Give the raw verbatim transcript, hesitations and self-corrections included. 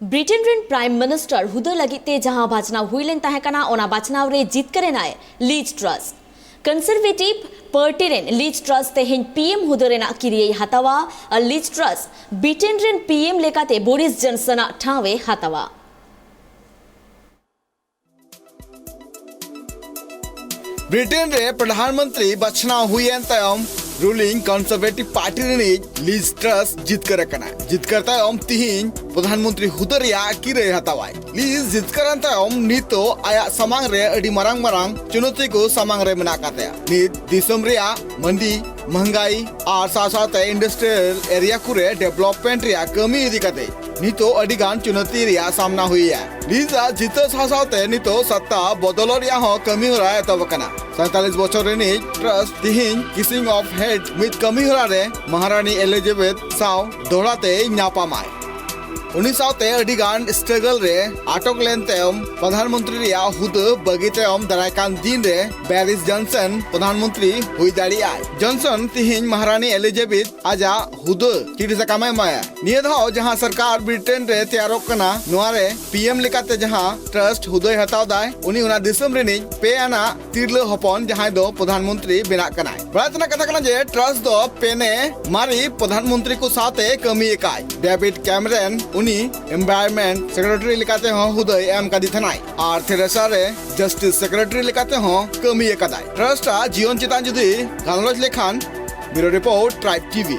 Britain ᱨᱮᱱ prime minister ᱦᱩᱫᱟᱹ ᱞᱟᱹᱜᱤᱫ ᱛᱮ ᱡᱟᱦᱟᱸ ᱵᱟᱪᱷᱱᱟᱣ ᱦᱩᱭ ᱞᱮᱱ ᱛᱟᱦᱮᱸ ᱠᱟᱱᱟ, ᱚᱱᱟ ᱵᱟᱪᱷᱱᱟᱣ ᱨᱮ ᱡᱤᱛᱠᱟᱹᱨ ᱮᱱᱟᱭ ᱞᱤᱡ ᱴᱨᱟᱥ᱾ ᱠᱚᱱᱥᱟᱨᱵᱷᱮᱴᱤᱵᱷ ᱯᱟᱨᱴᱤ ᱨᱮᱱ ᱞᱤᱡ ᱴᱨᱟᱥ ᱛᱮᱦᱮᱧ ᱯᱤ ᱮᱢ ᱦᱩᱫᱟᱹ ᱨᱮᱱᱟᱜ ᱠᱤᱨᱤᱭᱟᱹᱭ ᱦᱟᱛᱟᱣᱟ ᱟᱨ ᱞᱤᱡ ᱴᱨᱟᱥ ᱵᱨᱤᱴᱮᱱ ᱨᱮᱱ ᱯᱤ ᱮᱢ ᱞᱮᱠᱟᱛᱮ ᱵᱳᱨᱤᱥ ᱡᱚᱱᱥᱚᱱᱟᱜ ᱴᱷᱟᱶ ᱮ ᱦᱟᱛᱟᱣᱟ᱾ ᱵᱨᱤᱴᱮᱱ ᱨᱮ ᱯᱨᱚᱫᱷᱟᱱ ᱢᱚᱱᱛᱨᱤ ᱵᱟᱪᱷᱱᱟᱣ ᱦᱩᱭᱮᱱ ᱛᱟᱭᱚᱢ ᱨᱩᱞᱤᱝ ᱠᱚᱱᱥᱟᱨᱵᱷᱮᱴᱤᱵᱷ ᱯᱟᱨᱴᱤ ᱨᱤᱱᱤᱡ ᱞᱤᱡ ᱴᱨᱟᱥ ᱡᱤᱛᱠᱟᱹᱨ ᱟᱠᱟᱱᱟ᱾ ᱡᱤᱛᱠᱟᱹᱨ ᱛᱟᱭᱚᱢ ᱛᱤᱦᱤᱧ ᱯᱨᱚᱫᱷᱟᱱ ᱢᱚᱱᱛᱨᱤ ᱦᱩᱫᱟᱹ ᱨᱮᱭᱟᱜ ᱠᱤᱨᱟᱹᱭ ᱦᱟᱛᱟᱣᱟᱭ᱾ ᱞᱤᱡ ᱡᱤᱛᱠᱟᱹᱨ ᱮᱱ ᱛᱟᱭᱚᱢ ᱱᱤᱛᱚᱜ ᱟᱭᱟᱜ ᱥᱟᱢᱟᱝ ᱨᱮ ᱟᱹᱰᱤ ᱢᱟᱨᱟᱝ ᱢᱟᱨᱟᱝ ᱪᱩᱱᱚᱛᱤ ᱠᱚ ᱥᱟᱢᱟᱝ ᱨᱮ ᱢᱮᱱᱟᱜ ᱟᱠᱟᱫ ᱛᱟᱭᱟ᱾ ᱱᱤᱛ ᱫᱤᱥᱚᱢ ᱨᱮᱭᱟᱜ ᱢᱟᱹᱱᱰᱤ, ᱢᱚᱦᱝᱜᱟᱭᱤ ᱟᱨ ᱥᱟᱶ ᱥᱟᱶᱛᱮ ᱤᱱᱰᱟᱥᱴᱨᱤᱭᱟᱞ ᱮᱨᱤᱭᱟ ᱠᱚᱨᱮ ᱰᱮᱵᱷᱞᱚᱯᱢᱮᱱᱴ ᱨᱮᱭᱟᱜ ᱠᱟᱹᱢᱤ ᱤᱫᱤ ᱠᱟᱛᱮ ᱱᱤᱛᱚᱜ ᱟᱹᱰᱤ ᱜᱟᱱ ᱪᱩᱱᱚᱛᱤ ᱨᱮᱭᱟᱜ ᱥᱟᱢᱱᱟ ᱦᱩᱭ ᱟᱭᱟ᱾ ᱞᱤᱡ ᱟᱜ ᱡᱤᱛᱟᱹᱣ ᱥᱟᱶ ᱥᱟᱶᱛᱮ ᱱᱤᱛᱚᱜ ᱥᱚᱛᱛᱟ ᱵᱚᱫᱚᱞᱚᱜ ᱨᱮᱭᱟᱜ ᱦᱚᱸ ᱠᱟᱹᱢᱤ ᱦᱚᱨᱟ ᱮᱛᱚᱦᱚᱵ ᱟᱠᱟᱱᱟ᱾ ᱥᱟᱸᱭᱛᱟᱞᱤᱥ ᱵᱚᱪᱷᱚᱨ ᱨᱤᱱᱤᱡ ᱴᱨᱟᱥ ᱛᱤᱦᱤᱧ ᱠᱤᱥᱤᱝ ᱚᱯᱷ ᱦᱮᱰ ᱢᱤᱫ ᱠᱟᱹᱢᱤ ᱦᱚᱨᱟ ᱨᱮ ᱢᱚᱦᱟᱨᱟᱱᱤ ᱮᱞᱤᱡᱟᱵᱮᱛᱷ ᱥᱟᱶ ᱫᱚᱦᱲᱟ ᱛᱮᱭ ᱧᱟᱯᱟᱢᱟᱭ᱾ ᱩᱱᱤ ᱥᱟᱶᱛᱮ ᱟᱹᱰᱤ ᱜᱟᱱ ᱥᱴᱨᱟᱜᱚᱞ ᱨᱮ ᱟᱴᱚᱠ ᱞᱮᱱ ᱛᱟᱭᱚᱢ ᱯᱨᱚᱫᱷᱟᱱ ᱢᱚᱱᱛᱨᱤ ᱨᱮᱭᱟᱜ ᱦᱩᱫᱟᱹ ᱵᱟᱹᱜᱤ ᱛᱟᱭᱚᱢ ᱫᱟᱨᱟᱭ ᱠᱟᱱ ᱫᱤᱱ ᱨᱮ ᱵᱮᱨᱤᱥ ᱡᱚᱱᱥᱚᱱ ᱯᱨᱚᱫᱷᱟᱱ ᱢᱚᱱᱛᱨᱤ ᱦᱩᱭ ᱫᱟᱲᱮᱭᱟᱜᱼᱟᱭ᱾ ᱡᱚᱱᱥᱚᱱ ᱛᱤᱦᱤᱧ ᱢᱚᱦᱟᱨᱟᱱᱤ ᱮᱞᱤᱡᱟᱵᱮᱛᱷ ᱟᱡᱟᱜ ᱦᱩᱫᱟᱹ ᱪᱤᱴᱷᱤ ᱥᱟᱠᱟᱢ ᱮ ᱮᱢᱟᱭᱟ᱾ ᱱᱤᱭᱟᱹ ᱫᱷᱟᱣ ᱡᱟᱦᱟᱸ ᱥᱚᱨᱠᱟᱨ ᱵᱨᱤᱴᱮᱱ ᱨᱮ ᱛᱮᱭᱟᱨᱚᱜ ᱠᱟᱱᱟ, ᱱᱚᱣᱟ ᱨᱮ ᱯᱤ ᱮᱢ ᱞᱮᱠᱟᱛᱮ ᱡᱟᱦᱟᱸ ᱴᱨᱟᱥᱴ ᱦᱩᱫᱟᱹᱭ ᱦᱟᱛᱟᱣ ᱫᱟᱭ, ᱩᱱᱤ ᱚᱱᱟ ᱫᱤᱥᱚᱢ ᱨᱤᱱᱤᱡ ᱯᱮ ᱟᱱᱟᱜ ᱛᱤᱨᱞᱟᱹ ᱦᱚᱯᱚᱱ ᱡᱟᱦᱟᱸᱭ ᱫᱚ ᱯᱨᱚᱫᱷᱟᱱ ᱢᱚᱱᱛᱨᱤ ᱵᱮᱱᱟᱜ ᱠᱟᱱᱟᱭ᱾ ᱵᱟᱲᱟᱭ ᱛᱮᱱᱟᱜ ᱠᱟᱛᱷᱟ ᱠᱟᱱᱟ ᱡᱮ ᱴᱨᱟᱥ ᱫᱚ ᱯᱮᱱᱮ ᱢᱟᱨᱮ ᱯᱨᱚᱫᱷᱟᱱ ᱢᱚᱱᱛᱨᱤ ᱠᱚ ᱥᱟᱶᱛᱮ ᱠᱟᱹᱢᱤ ᱟᱠᱟᱫ᱾ ᱰᱮᱵᱷᱤᱰ ᱠᱮᱢᱨᱚᱱ ᱩᱱᱤ ᱮᱱᱵᱷᱟᱭᱨᱱᱢᱮᱱᱴ ᱥᱮᱠᱨᱮᱴᱟᱨᱤ ᱞᱮᱠᱟᱛᱮ ᱦᱚᱸ ᱦᱩᱫᱟᱹᱭ ᱮᱢ ᱠᱟᱫᱮ ᱛᱟᱦᱮᱱᱟᱭ ᱟᱨ ᱛᱷᱮᱨᱮᱥᱟ ᱨᱮ ᱡᱟᱥᱴᱤᱥ ᱥᱮᱠᱨᱮᱴᱟᱨᱤ ᱞᱮᱠᱟᱛᱮ ᱦᱚᱸ ᱠᱟᱹᱢᱤ ᱟᱠᱟᱫᱟᱭ᱾ ᱴᱨᱟᱥ ᱟᱜ ᱡᱤᱭᱚᱱ ᱪᱮᱛᱟᱱ ᱡᱩᱫᱤ ᱜᱟᱞᱚᱪ ᱞᱮᱠᱷᱟᱱ, ᱵᱤᱭᱩᱨᱳ ᱨᱤᱯᱳᱨᱴ, ᱴᱨᱟᱭᱤᱵᱽ ᱴᱤᱵᱷᱤ᱾